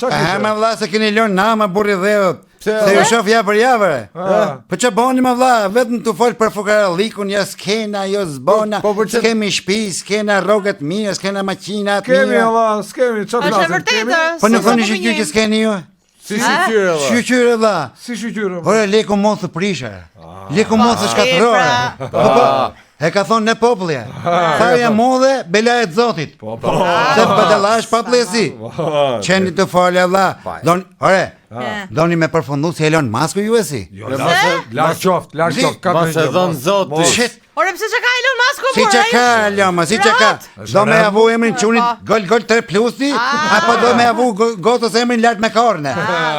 ça E kishe? më vlla se keni lënë nama burri dheut. Pse, Se ju shoh javë për javë. Ah. Po ç'a bëni më vlla, vetëm tu fol për fukarallikun, ja s'kena, jo s'bona, Po, po, për ç'a- s'kemi shtëpi, s'kena rrogë të mira, s'kena makina të Kemi mira. valla, s'kemi, ç'a Është e flasim? vërtetë. Kemi? Po se nuk thoni po shyqyr gënjejmë. që s'keni ju? Si shyqyr valla. Shyqyr e vlla. Si shyqyr? o? Ore leku mund të prishë. Leku mund të Po, shkatërrore. e, Po po. E ka thonë ne populli. Tharja modhe, bela e Zotit. Po, po. Se badallash pa plesi. Qeni të falë vlla. Don, ore, E. doni me përfundu si Elon Musk ju e si? Jo, larg larg qoftë, larg Zi- qoftë, ka Mos e dhën zoti. Shit, Ore pse çka ka Elon Musk si po? që ka Elon, si që ka? Do me avu emrin çunit Po. gol gol 3 plusi, apo do me avu go- gotës emrin lart me korne?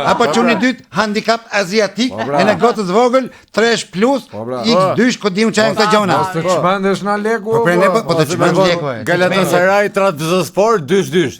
Apo çuni dytë handikap aziatik, e në gotës vogël 3 plus, pra. x2 ku diun çajin këto gjona. Mos të çmendesh na leku. Po pre ne po, po të Ose me çmend gol- leku. e, të çmend. Galatasaray Trabzonspor 2-2.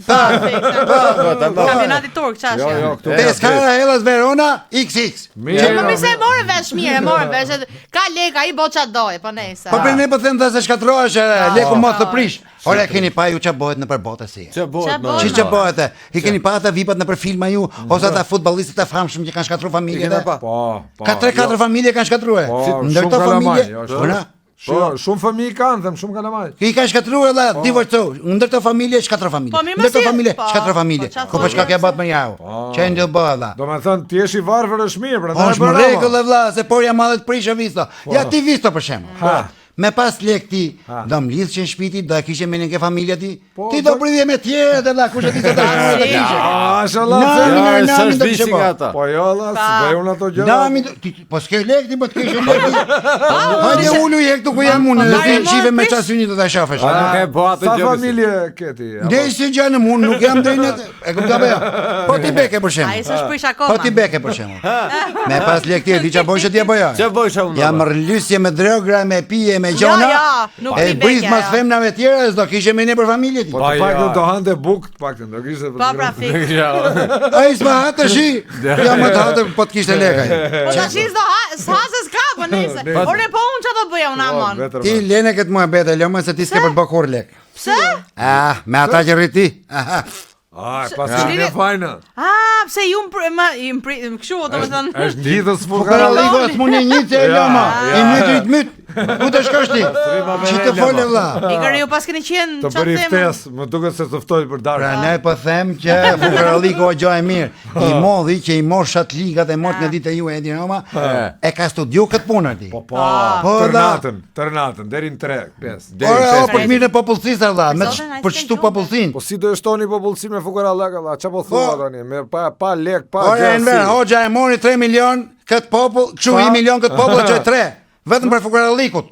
Kampionati turk çfarë Jo, është? jo, këtu. Pescara Hellas Verona XX. Mirë. Po mirë se e more vesh mirë, e more vesh. edhe- Ka lek, ai bot ç'a dojë, po nejse. Po pre ne po them tha se shkatrohesh, e, leku mos të prish. Ore keni pa ju ç'a bëhet nëpër botë si. Ç'a bëhet Ç'a më? bëhet? Çi që bëhet? e? I keni pa ata vipat nëpër filma ju ose ata futbollistët e famshëm që kanë shkatruar familjet? kena e? pa. Po, po. Ka 3-4 familje kanë shkatruar. Po, Ndër shumë këto kalamaj, familje, jo, po shumë. na, Shumë, shumë fëmijë kanë, them shumë kalamaj. I kanë shkatruar valla, divorcu. Ndër këto familje shkatro familje. Po, mirë, Ndër këto mos i- familje po, shkatro familje. po, qa Ko po thotë, shka ke bëhet më jau. Çe ndë bë valla. Do me thënë, ti jesh i varfër është mirë, Po prandaj është më bën rregull e vlla, se porja madhe të prishë visto. Ja ti visto për shembull. Ha. Me pas lek ti, do mlidhshe në shtëpi, do e kishe me ke familja ti. Po, Ti do do- pridhje me tjerë dhe vlla, kush e di se do shkruaj të kishe. Ah, është Allah. Nami, pse- Ja, nami, s'është do kishe visi bo. nga ata. Po jo, Allah, s'bëj unë ato gjëra. Nami, do- ti, po s'ke lek ti, po të kishe lek. ti. Hajde ulu je këtu ku jam unë, Po, dhe ti po, shive me prish. çfarë syni do ta shafësh. A nuk e bo atë Sa gjë. familje ke ti? apo? Ndej si gjë në mund, nuk jam deri në e kuptoj apo jo? Po ti beke për Ai shembull. s'është prish akoma. Po ti beke për shembull. Me pas lek ti e di ç'a bojshe ti apo jo? Ç'a bojsha unë? Jam rlysje me drogra, me pije, me gjona. Jo, jo, nuk E pi bris beke, mas jo. femnave tjera, s'do kishe me ne për familje ti. Po të Pa, paktën ja. do hante buk, të paktën do kishte. Po pra fik. Ai s'ma hatë shi. Ja më të hatë po të kishte lekaj. Po tash s'do ha, s'ha se s'ka, po nejse. Ore po unë ç'a do bëja unë amon? Vetëm. Ti lene këtë muhabet e lëmë se ti s'ke për të bërë kurrë lek. Pse? Ah, me ata që rri ti. Aha. Ai, pas ke Shkrini- fajna. Ah, pse ju më më ju më pri- kështu domethënë. Është ngjitës fukara. Fukaralliku s'mund një një që e lëma. Ja, I myt i të myt. Ku të shkosh ti? Që të fole vlla. I kërë ju pas keni qenë Të ç'a bëri them? ftesë, më duket se të ftoi për darkë. Pra ne po them që fukaralliku o gjë e mirë. I modhi që i mor shatligat e mort në ditë e juaj Edi Rama, e ka studiu këtë punë ti. Po po, Po, tër da. natën, tër natën, deri në 3, 5. Ore, o, për të mirën e popullsisë vlla, me Për zotin, ai për s'ken çtu gjumë. popullsinë. Po si do e shtoni popullsinë me fukarallëk valla? Ç'a po thua Po. tani? Me pa pa lek, pa Ore gjë. Enver si. Hoxha e mori 3 milion këtë popull, kështu Pa. 1 milion këtë popull e çoi 3, vetëm për fukarallikut.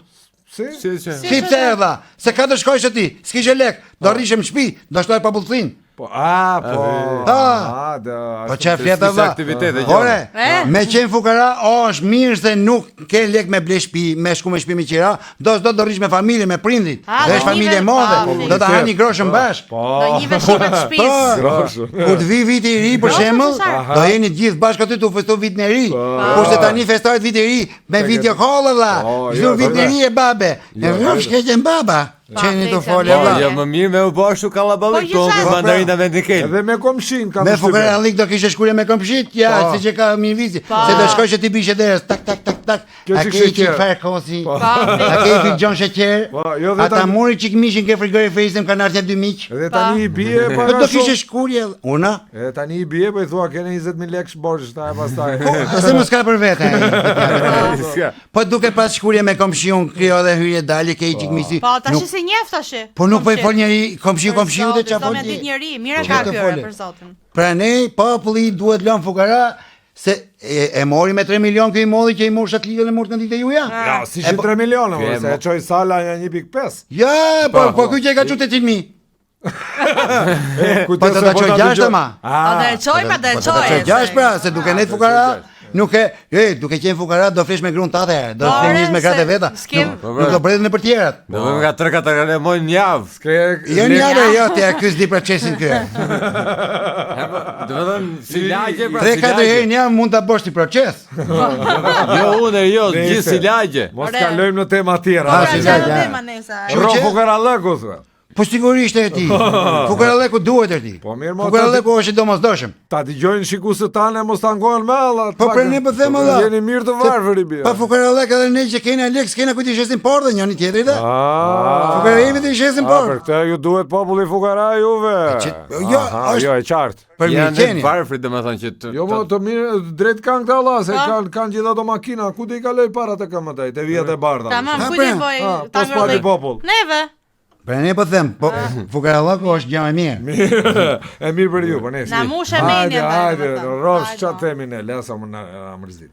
Si? Si si. Si pse e dha? Se ka të shkojsh ti, s'kishe lek, do rrishe në shtëpi, do shtoj popullsinë. Po, a, po. Ah. A, da. Po çfarë flet s'kishte valla? aktivitete, gjona. Ore, E? me qenë fukara, o është mirë se nuk ke lek me ble shtëpi, me shku me shtëpi me qira, do s'do do rrish me familje, me prindrit. A, Dhe do është familje njive- e madhe, po, do ta hani groshën bashk. Po. Do një veshime të Po, shtëpisë. Groshën. Kur të vi viti i ri për Groshën shembull, të sharë. do jeni të gjithë bashkë aty tu festu vitin e ri. Kurse tani festohet viti i ri me video call vlla. Po, Çdo jo, vit i po, ri e babe. Ne rrofsh keqen baba. Qeni të fekja, folë Po, vlla. jo, më mirë me u bë ashtu kallaballëk, Po, po gjitha- me mandarina me nikel. Edhe me komshin kam Me përshtypjen. fukarallik do kishe shkuarje me komshit, ja, Po. siç e ka mirëvisi. Se do shkosh e ti bishe derës, tak tak tak tak. Kjo A çik ke çik sheqer. farë kosi? Po, A ke filxhon sheqer? Po, jo, dhe A ta tani- mori çik mishin ke frigoriferin kanë ardhur dy miq? Edhe tani i bie Po para do kishe shumë. shkurje, una? Edhe tani i bie po i thua kene 20000 lekë borxh ta e pastaj. Po, se mos ka për vete. ai. S'ka. Po duke pas shkurje me komshiun, krijo dhe hyrje dalje ke i çik misi. Po, tash Nuk- si njeh tash. Po nuk po i fol njeri, komshiu komshiu dhe çfarë Po fol me ti? ditë njeri, mira Çfarë ka të ky fole? për zotin. Pra ne populli duhet lënë fukara se e, e mori me 3 milion ky i modhi që i mor shatlikën e mort në ditë e juja. Ja, si shi 3 milionë, Ky e mo, se e çoi sala një 1.5. Ja, po po ky që e ka çu 800.000. E, Po do ta çoj 6 ama. Po do e çoj, pa do e Po do ta çoj. çoj 6 pra, se duke net fukara nuk e, e, duke qenë fukara do flesh me gruan tate, do Po, flesh ore, njerëz me gratë se e veta. s'kem- Nuk, nuk do bredhin nëpër tjerat. Do vëmë nga 3 4 kalamoj në javë. S'ke Jo një javë, jo, ti e ky s'di procesin ky. Do të thënë si lagje pra. 3 si 4 lagje. herë në javë mund ta bësh ti proces. Jo unë, jo, Nejse. gjithë si lagje. Mos Ore. kalojmë në tema tjera. Ah, Pra si çfarë lagje. tema nesa. Rro Që- fukarallëku thua. Po sigurisht e ti. Fukaralleku duhet e ti. Po mirë, mo, Fukaralleku është i domosdoshëm. Ta dëgjojnë shikuesit tanë e mos ta ngohen me alla. Po për ne po them alla. Jeni mirë të varfër i bie. Pa fukarallek edhe ne që kena lek, s'kena kujt i shesim pordhë njëri tjetrit. e? Ah. Fukarajeve të i shesim Ah, për pordhë. këtë ju duhet populli fukara juve. që- jo, Aha, është- jo e qartë. Për Janë mirëqenie. të varfrit domethënë që të Jo, mo, të mirë, drejt kanë këta alla, se Po. kanë kanë gjithë ato makina, ku do i kaloj para të këmbët ai, te vijat e bardha. Tamam, Ha, kujt i pra. boj Ah, po ta s'pati ngrëllëk? popull. Neve. Për ne po them, po fukaralleku është gjë e mirë. E mirë për ju, po ne. Na mushe menjen, Hajde, hajde, domethënë. rrofsh Hajde. ç'a themi ne, lasa më na na mërziti.